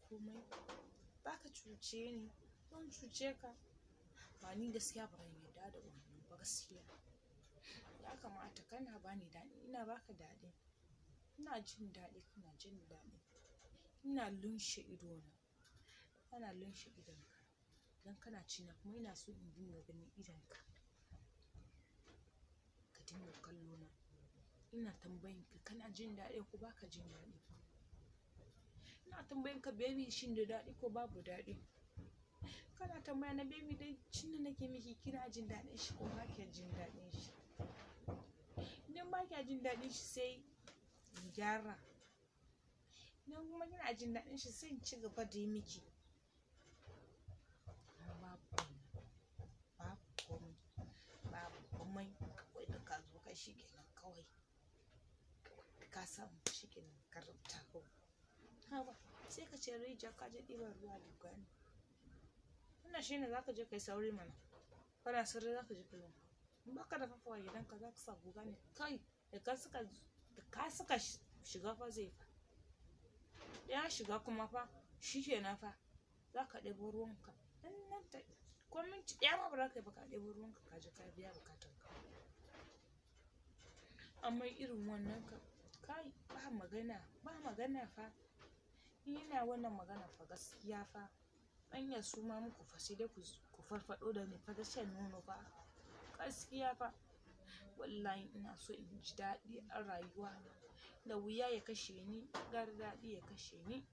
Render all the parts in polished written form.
komai. Baka cuce ni, zan cuce ka. Ba ni gaskiya ba zan yarda da wannan ba gaskiya. Ya kamata kana bani daɗi, ina baka daɗi. Ina jin daɗi, kana jin daɗi. Ina lumshe idona, kana lumshe idonka. Idan kana ci na kuma ina so in dinga ganin idonka. Ka dinga kallo na. Ina tambayan ka, kana jin daɗi ko baka jin daɗi? Ina tambayan ka, baby, shin da daɗi ko babu daɗi? Kana tambaya na, baby, dai cin da nake miki, kina jin daɗin shi ko ba kya jin daɗin shi? Idan ba kya jin daɗin shi, sai in gyara. Idan kuma kina jin daɗin shi, sai in ci gaba da yi miki. Amma babu wannan, babu komai, babu komai. Kawai da ka zo ka shikenan kawai. Kawai ka samu shikenan ka rubuta kawai. Haba, sai ka ce rijiya ka je ɗiban ruwa guga ne. Wannan shine za ka je ka yi sauri mana. Kana sauri za ka je ka yi wanka. In baka da famfo a gidanka, za ka sa guga ne kai da ka saka shiga fa zai fa. Ya shiga kuma fa shikenan fa, za ka ɗebo ruwanka. Nan nan ta ko minti ɗaya ma ba za ka yi ba, ka ɗebo ruwanka ka je ka biya bukatan ka. Amma irin wannan ka kai, ba magana, ba magana fa. Ina wannan magana fa, gaskiya fa. Zan iya suma muku fa, sai dai ku farfaɗo da ni fa da shan nono fa. Gaskiya fa. Wallahi ina so in ji daɗi a rayuwa. Da wuya ya kashe ni, gara daɗi ya kashe ni.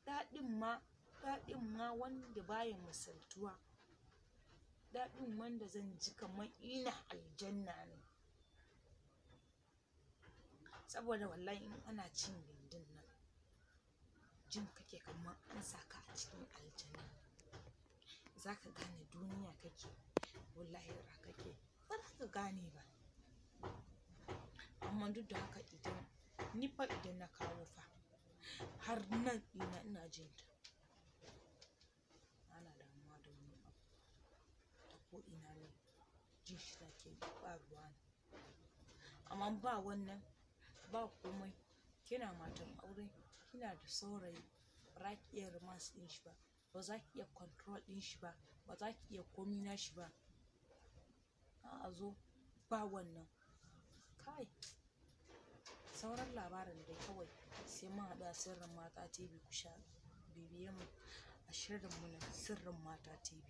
Daɗin ma, daɗin ma wanda baya misaltuwa. Daɗin wanda zan ji kamar ina aljanna ne. Saboda wallahi in ana cin gindin nan, jin kake kamar an saka a cikin aljanna. Za ka gane duniya kake ko lahira kake, ba za ka gane ba. Amma duk da haka, idan ni fa, idan na kawo fa, har nan ɗina ina jin ta. Bana damuwa da wani abu. Ta ko ina ne jin shi nake, ba ruwa na. Amma ba wannan, ba komai. Kina matan aure, kina da saurayi, ba za ki iya romance ɗin shi ba, ba za ki iya control ɗin shi ba, ba za ki iya komi na shi ba. A'a, zo ba wannan. Kai, sauran labarin dai kawai sai mun haɗu a Sirrin Mata TV. Ku sha bibiye mu a shirin mu na Sirrin Mata TV.